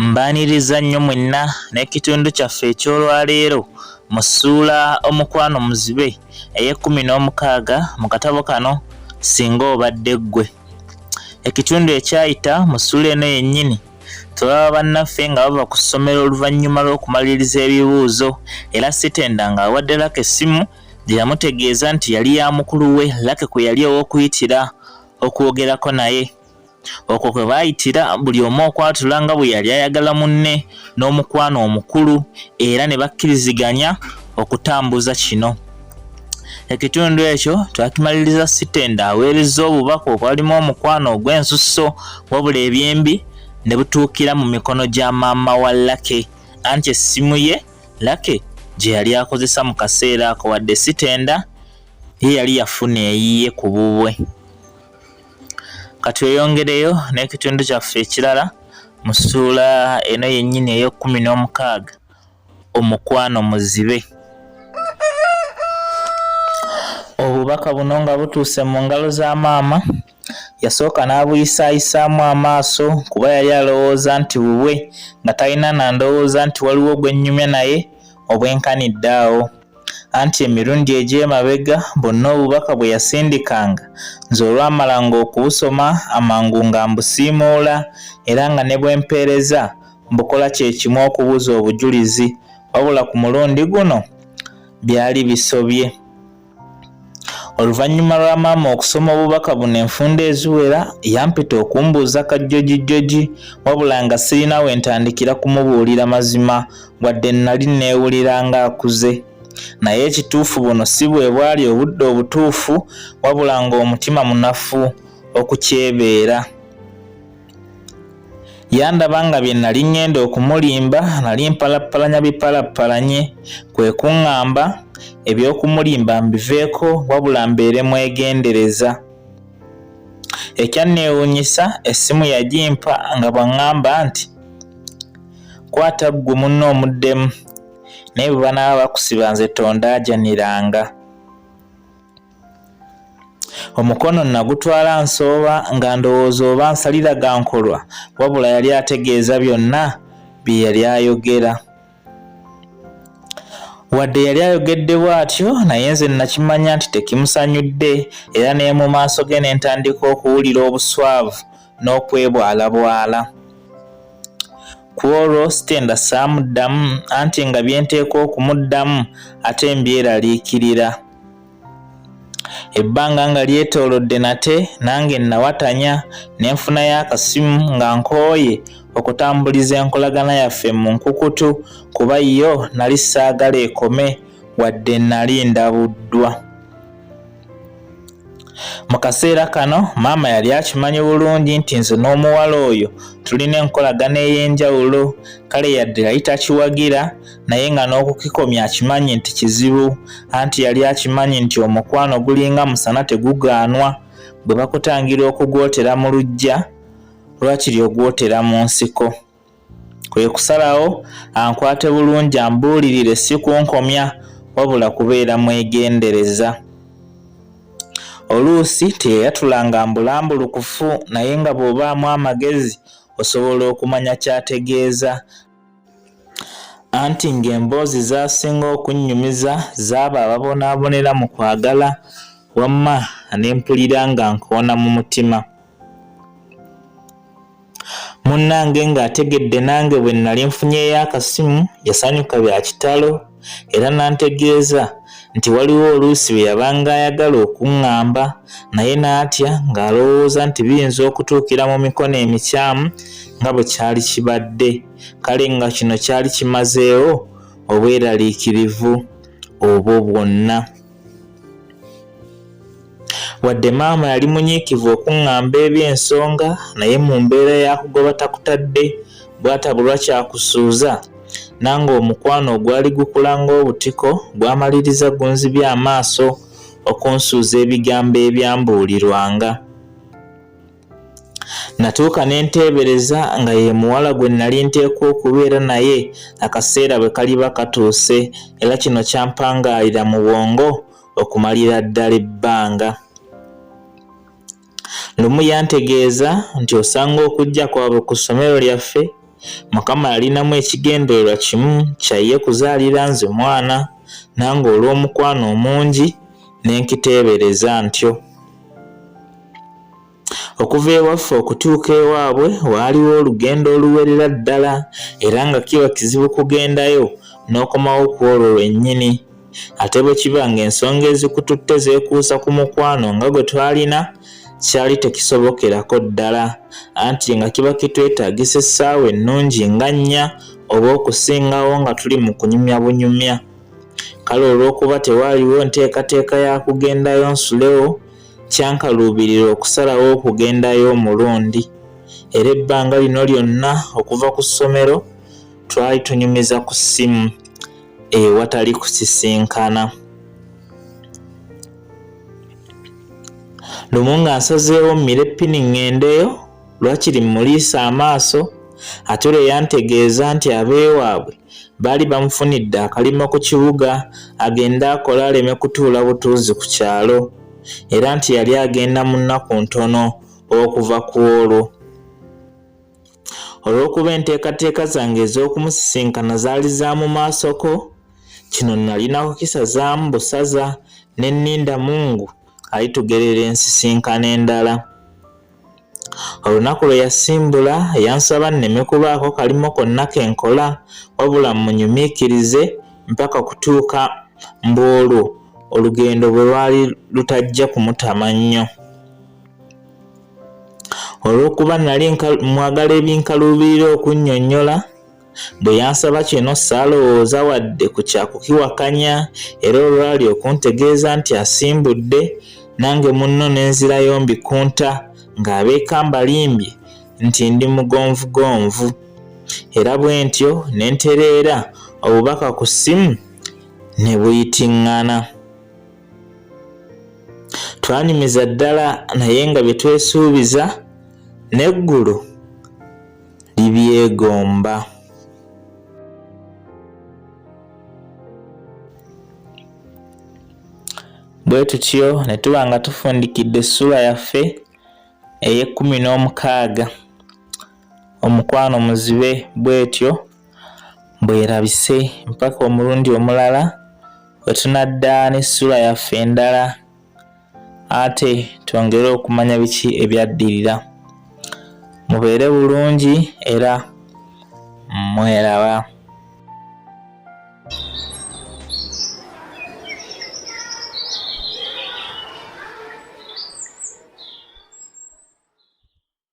Mbaaniriza nnyo mwenna n'ekitundu kyaffe eky'olwaleero mu ssuula Omukwano Muzibe ey'ekkumi n'omukaaga mu katabo kano Singa Obadde Ggwe. Ekitundu ekyayita mu ssuula eno yennyini tulaba bannaffe nga bava ku ssomero oluvannyuma lw'okumaliriza ebibuuzo era Sitenda ng'awadde Lucky essimu gye yamutegeeza nti yali ya mukulu we Lucky kwe yali ow'okuyitira okwogerako naye. Okwo kwe baayitira buli omu okwatula nga bwe yali ayagala munne n'omukwano omukulu era ne bakkiriziganya okutambuza kino. Ekitundu ekyo twakimaliriza Sitenda aweerezza obubaka obwalimu omukwano ogw'ensusso wabula ebyembi ne butuukira mu mikono gya maama wa Lucky anti essimu ye Lucky gye yali akozesa mu kaseera ako wadde Sitenda ye yali yafuna eyiye ku bubwe. Katweyongereyo n'ekitundu kyaffe ekirala mu ssuula eno yennyini ey'ekkumi n'omukaaga, Omukwano Muzibe. Obubaka buno nga butuuse mu ngalo za maama, yasooka n'abuyisaayisaamu amaaso kuba yali alowooza nti bubwe nga talina na ndowooza nti waliwo gwe nnyumya naye obwenkanidde awo. Anti emirundi egy'emabega bwonna obubaka bwe yasindikanga nze olwamalanga okubusoma amangu nga mbusiimuula era nga ne bwe mpeereza mbukola kye kimu okubuza obujulizi wabula ku mulundi guno byali bisobye. Oluvannyuma lwa maama okusoma obubaka buno enfunda eziwera yampita okumbuuza kajjojijjoji wabula nga sirina we ntandikira kumubuulira mazima wadde nnali nneewulira ng'akuze. Naye ekituufu buno si bwe bwali obudde obutuufu wabula ng'omutima munafu okukyebeera. Yandaba nga bye nali ŋŋenda okumulimba nali mpalappalanya bipalappalanye kwe kuŋŋamba eby'okumulimba mbiveeko wabula mbeere mwegendereza. Ekyanneewuunyisa essimu yagimpa nga bw'aŋŋamba nti kwata ggwe munno omuddemu naye bwe banaaba bakusiba nze tondaajaniranga. Omukono nnagutwala nsooba nga ndowooza oba nsalira ga nkolwa wabula yali ategeeza byonna bye yali ayogera. Wadde yali ayogedde bw'atyo naye nze nnakimanya nti tekimusanyudde era ne mu maaso ge ne ntandika okuwulira obuswavu n'okwebwalabwala. Ku olwo Sitenda saamuddamu anti nga bye nteekwa okumuddamu ate mbyeraliikirira. Ebbanga nga lyetoolodde nate nange nnawatanya ne nfunayo akasimu nga nkooye okutambuliza enkolagana yaffe mu nkukutu kuba yo nali saagala ekome wadde nnali ndabuddwa. Mu kaseera kano maama yali akimanyi bulungi nti nze n'omuwala oyo tulina enkolagana ey'enjawulo kale yadde yali takiwagira naye nga n'okukikomya akimanyi nti kizibu anti yali akimanyi nti omukwano gulinga musana tegugaanwa bwe bakutangira okugwotera mu luggya lwakiri ogwotera mu nsiko. Kwe kusalawo ankwate bulungi ambuulirire si kunkomya wabula kubeera mwegendereza. Oluusi teyayatulanga mbulambulukufu naye nga bw'obaamu amagezi osobola okumanya ky'ategeeza anti ng'emboozi z'asinga okunnyumiza z'abo ababonaabonera mu kwagala wamma ne mpulira nga nkoona mu mutima. Munnange ng'ategedde nange bwe nnali nfunyeeyo akasimu yasanyuka bya kitalo era n'antegeeza nti waliwo oluusi bye yabanga ayagala okung'amba naye n'atya ng'alowooza nti biyinza okutuukira mu mikono emikyamu nga bwe kyali kibadde kale nga kino kyali kimazeewo obweraliikirivu obwo bwonna. Wadde maama yali munyiikivu okung'amba eby'ensonga naye mu mbeera ya kugoba takutadde bw'atabulwa kyakusuuza nange omukwano ogwali gukula ng'obutiko gwamaliriza gunzibye amaaso okunsuuza ebigambo ebyambuulirwanga. Natuuka ne nteebereza nga ye muwala gwe nnali nteekwa okubeera naye akaseera bwe kaliba katuuse era kino kyampangaalira mu bwongo okumalira ddala ebbanga. Lumu yantegeeza nti osanga okujja kwabwe ku ssomero lyaffe. Mukama yalinamu ekigendererwa kimu kya ye kuzaalira nze mwana, nange olw'omukwano omungi ne nkiteebereza ntyo. Okuva ewaffe okutuuka ewaabwe waaliwo olugendo oluwerera ddala era nga kiba kizibu kugendayo n'okomawo ku olwo lwennyini. Ate bwe kiba ng'ensonga ezikututte zeekuusa ku mukwano nga gwe twalina, kyali tekisobokerako ddala anti nga kiba kitwetaagisa essaawa ennungi nga nnya oba okusingawo nga tuli mu kunyumya bunyumya. Kale olw'okuba tewaaliwo nteekateeka ya kugendayo nsulewo, kyankaluubirira okusalawo okugendayo omulundi era ebbanga lino lyonna okuva ku ssomero twali tunyumiza ku ssimu ewatali kusisinkana. Lumu nga nsazeewo mmire ppini ŋŋendeyo lwakiri mmuliisa amaaso ate lwe yantegeeza nti abeewaabwe baali bamufunidde akalimo ku kibuga agende akole aleme kutuula butuuzi ku kyalo era nti yali agenda mu nnaku ntono okuva ku olwo. Olw'okuba enteekateeka zange ez'okumusisinkana zaali za mu maasoko, kino nnalina kukisazaamu busaza ne nninda Mungu alitugerera ensisinkano endala. Olunaku lwe yasimbula yansaba nneme kubaako kalimo konna ke nkola wabula mmunyumiikirize mpaka kutuuka mbu olwo olugendo bwe lwali lutajja kumutama nnyo. Olw'okuba nali mwagala ebinkaluubirira okunnyonnyola, bwe yansaba kino saalowooza wadde ku kya kukiwakanya era olwali okuntegeeza nti asimbudde nange munno ne nzirayo mbikunta ng'abeeka mbalimbye nti ndi mugonvugonvu era bwentyo ne ntereera obubaka ku ssimu ne buyitiŋŋana. Twanyumiza ddala naye nga bye twesuubiza n'eggulu libyegomba. Bwe tutyo ne tuba nga tufundikidde essuula yaffe ey'ekkumi n'omukaaga. Omukwano muzibe bw'etyo bw'erabise mpaka omulundi omulala we tunadda n'essuula yaffe endala ate twongere okumanya biki ebyaddirira. Mubeere bulungi era mweraba.